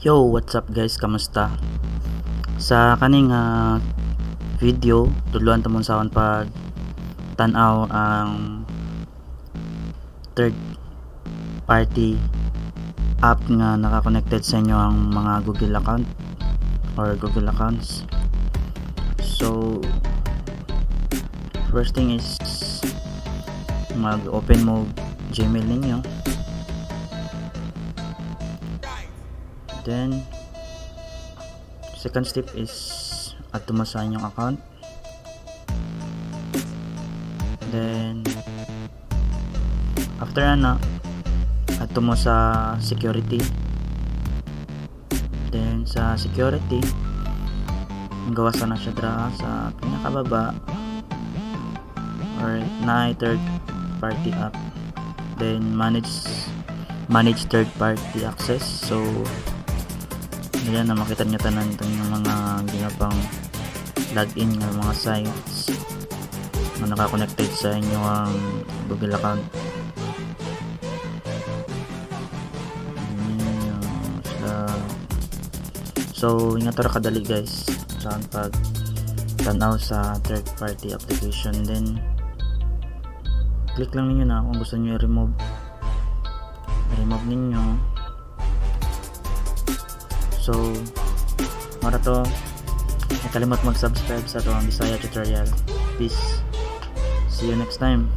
Yo, what's up guys? Kamusta? Sa kaning video, tudloan ta mo sa pag tan-aw ang third party app nga naka-connected sa inyo ang mga Google account or Google accounts. So, first thing is mag-open mo Gmail ninyo. Then, second step is add mo sa inyong account. Then, after ana, add mo sa security. Then, sa security, ang gawas na siya dra sa pinakababa or na third party app. Then, manage third party access. So, ayan na makita niyo tanan itong yung mga ginapang login nga mga sites na naka-connected sa inyong Google account. Ayan, so, ingat ra kadali guys sa pag tanaw sa third party application. Then click lang ninyo na kung gusto niyo i-remove, remove ninyo. So mao ra to. Kalimot mag-subscribe sa atong Bisaya tutorial. Peace, see you next time.